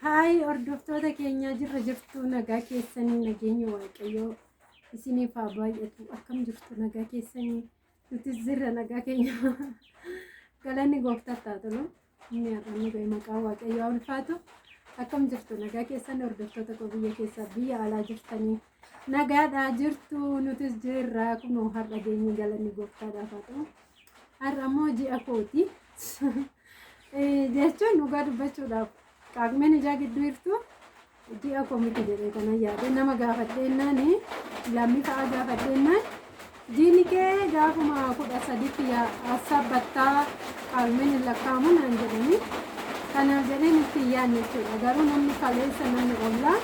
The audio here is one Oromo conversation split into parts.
Haay hordoftoota keenyaa, jirra jirtu? Nagaa keessanii? Nageenya Waaqayyoo isiniif haa baay'atu. Akkam jirtu? Nagaa keessanii? Nutis jirra, nagaa keenya, galanni gooftaaf haa tolu. Inni har'a nu ga'e maqaa Waaqayyoo haa ulfaatu. Akkam jirtu? Nagaa keessanii? Hordoftoota koo biyya keessaa biyya alaa jirtanii, nagaadhaa jirtu? Nutis jirra, kunoo har'a geenye, galanni gooftaadhaaf haa ta'u. Har'a immoo ji'a kooti jechuun dhugaa dubbachuudhaaf qaaqmeen ijaa gidduu jirtu ji'a koo miti jedhee kana yaade. Nama gaafadheennaan, lammii fa'aa gaafadheennaan, jiini kee gaafuma 13tti sabbattaa qaaqmeen hin lakkaa'amu naan jedhanii, kanaaf jedheen itti hin yaadne jechuudha. Garuu namni kaleessa, namni ollaa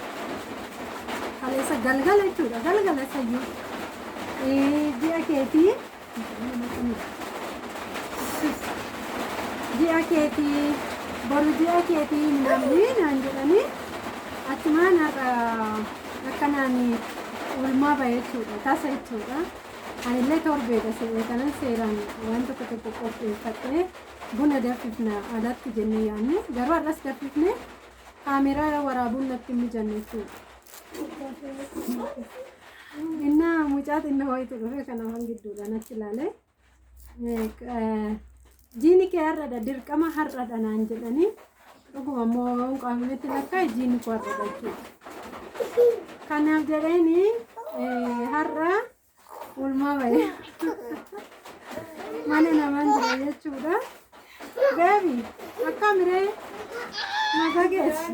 kaleessa galgala jechuudha, galgala sayyuu ji'a keetii, ji'a keetii, boru ji'a keetii namni naan jedhanii, achumaan har'a akkanaan oolmaa bahe jechuudha, tasa jechuudha. Anillee torbeedha se'ee kanan seeraan waan tokko tokko qopheeffadhee buna danfifna alatti jennee yaadne, garuu har'as danfifne kaameraa waraabuun natti hin mijanne jechuudha. Innaa mucaa xinnoo wayitu dhufe, kanaafan gidduudhaan achi ilaalee, jiini kee har'adha, dirqama har'adha naan jedhanii, dhuguma immoo qaamnetti lakkaa'e, jiini koo har'adha jechuudha. Kanaaf jedheeni har'a oolmaa bahe, mana namaan jira jechuudha. Beebi, akkamiree? Nagaa keessa?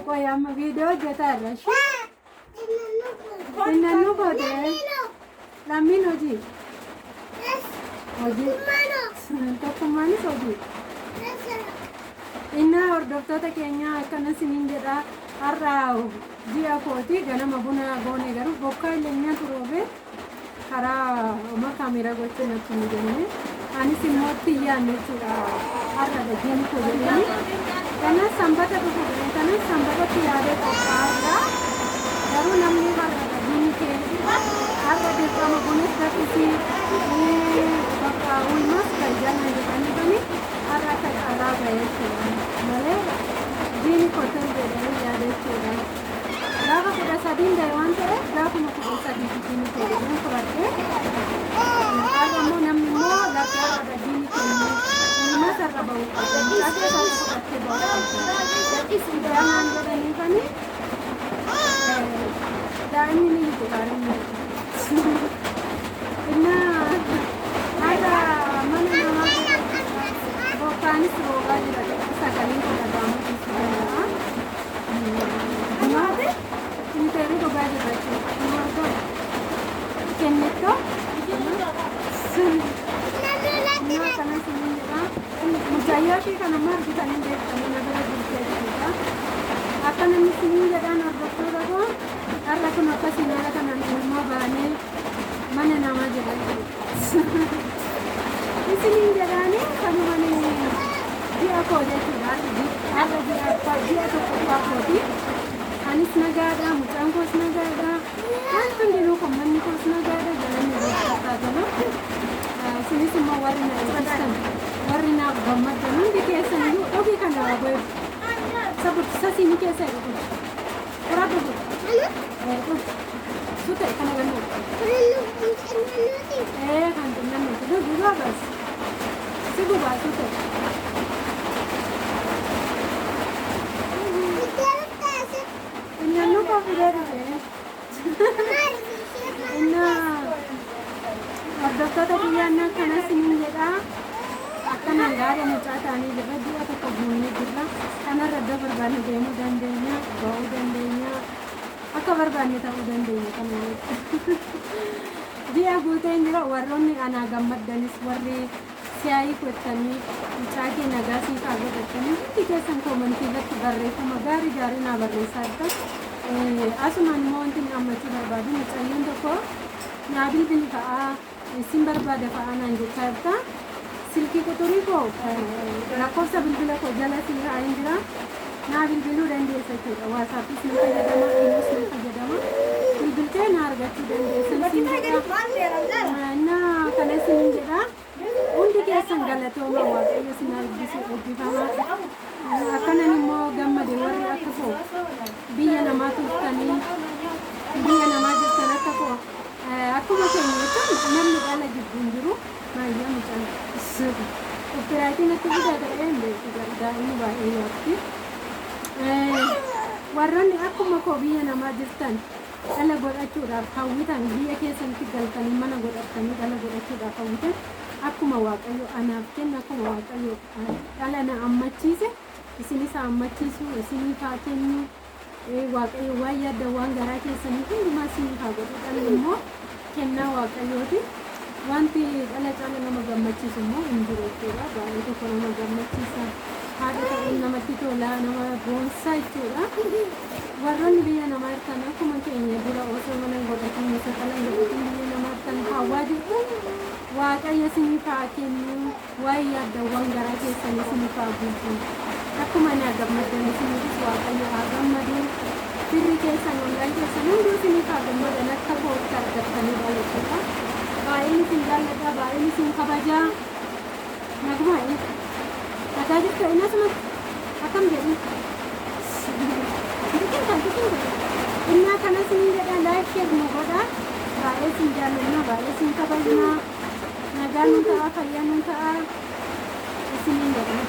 Qoy, amma viidiyoo hojjetaa irra. Xinnannuu goote? Lammiin hojii. Hojii. Tokkummaanis hojii. Innaa hordoftoota keenyaa, akkana isiniin jedha. Har'a ji'a kooti, ganama buna goone, garuu bokkaa illee nyaatu roobee karaa oma kaameeraa gochuu natti hin jenne. Anis immoo itti hin yaadne jechuudha, har'adha jiini koo jedhanii. Kanas sanbata dhufu jedhe, kanas sanbatatti yaadee qophaa'aa jira. Garuu namni har'adha jiini kee, har'a dirqama bunas danfisii, bakka ulmas kan jala jedhanii bani, har'a akka carraa ba'e jechuudha malee jiini koo torbeedha yaada jechuudha. Gaafa 13n ga'e waan ta'eef gaafuma 13ti jiini koo jedheen fudhadhee, har'a immoo namni immoo lakki, har'adha jiini keenya, ulmas har'a ba'uu qabda, mucaa keessa har'a fudhattee ba'uu qabda kanaan jedhaniifani, daa'imni ni hiiku gaarii. Innaa har'a mana namaa bokkaanis roobaa jira, sagaleen kun dhaga'amuu dhiisuu danda'a. Maate inteerii dhugaa jira jechuudha. Margoo kennittoo innaa kana isiniin jedha. Mucayyoo ishee kana immoo argitanii beektanii, na bira jirti jechuudha. Akka namni isiniin jedhaan, hordoftoota koo, har'a kun akkasiin haala kanaan oolmaa baanee mana namaa jira jechuudha. Isiniin jedhaani, kanumaan ji'a koo jechuudha. Har'a ji'a tokkoffaa kooti. Anis nagaadha, mucaan koos nagaadha. Wanti hundinuu kun manni koos nagaadha, galanni gooftaaf haa ta'u. Isinis immoo warri na eebbistan, warri naaf gammaddan hundi keessan iyyuu, dhugi kana bayu. Sabu sasiini keessa dhugu. Fudhadhu, dhugu. Dhugu. Sute kana gannu. Kan xinnannuuti. Dhugi goobas. Si gubaa, sute. Xinnannuu koo fidee dhufe. Innaa hordoftoota kiyyaannaa kana isiniin jedha. Akkanaan gaarii mucaa ta'anii jirra. Ji'a tokko guunnee jirra. Kanarra iddoo barbaanne deemuu dandeenya, ba'uu dandeenya, akka barbaanne ta'uu dandeenya kana. Ji'a guuteen jira. Warroonni anaa gammaddanis, warri siyaayii gottanii, mucaa kee nagaa siif haa godhattanii, hundi keessan koomantii irratti barreeffama gaarii gaarii naa barreessaa jirtan. Asumaan immoo wanti inni ammachuu barbaadu, mucayyoon tokko naa bilbili fa'aa, isin barbaada fa'aa naan jechaa jirta. Silkii quxurii koo, lakkoofsa bilbila koo jala sii kaa'een jira. Naa bilbiluu dandeessa jechuudha. WhatsAppis ni fayyadama, Imoos ni fayyadama. Bilbiltee na argachuu dandeessa siin jedha. Na kana isiniin jedha. Hundi Keessan galatooma, Waaqayyo isin argisu, eebbifamaa. Akkanan immoo gammade warri akka koo biyya namaa turtanii, biyya namaa jirtan, akka koo, akkuma keenya jechuun namni dhala jibbu hin jiru. Baay'ee mucaan copyrightiin natti fidaa ta'ee hin beeku, daa'imni baay'ee yaabti. Warroonni akkuma koo biyya namaa jirtan, dhala godhachuudhaaf hawwitan, biyya keessanitti galtanii mana godhattanii dhala godhachuudhaaf hawwitan, akkuma Waaqayyo anaaf kenna, akkuma Waaqayyo dhala na ammachiise isinis ammachiisu, isiniif haa kennu. Waaqayyo waan yaaddan, waan garaa keessanii hundumaa isiniif haa godhu. Dhalli immoo kennaa Waaqayyooti. Wanti dhala caala nama gammachiisu immoo hin jiru jechuudha. Baay'ee tokko nama gammachiisa. Haadha ta'uun namatti tola, nama boonsaa jechuudha. Warroonni biyya namaa jirtan, akkuma keenya dura osoo mana hin godhatin, osoo dhala hin godhatin biyya namaa jirtan, hawwaa jirtu, Waaqayyo isiniif haa kennu. Waan yaaddan, waan garaa keessanii isiniif haa guutu. Akkuma naa gammaddan isiniifis Waaqayyo haa gammadu. Firri keessan, ollaan keessan hunduu isiniif haa gammadan akka kootti argattanii jechuudha. Baay'een isin jaalladha, baay'een isin kabajaa. Nagumaa nagaa jirtu inni asumatti akkam jedhu biqiltan biqiltan innaa kana isin jedha. Like, share nu godha. Baay'ee isin jaallanna, baay'ee isin kabajna. Nagaa nu ta'a, fayyaa nu ta'a isiniin jedha.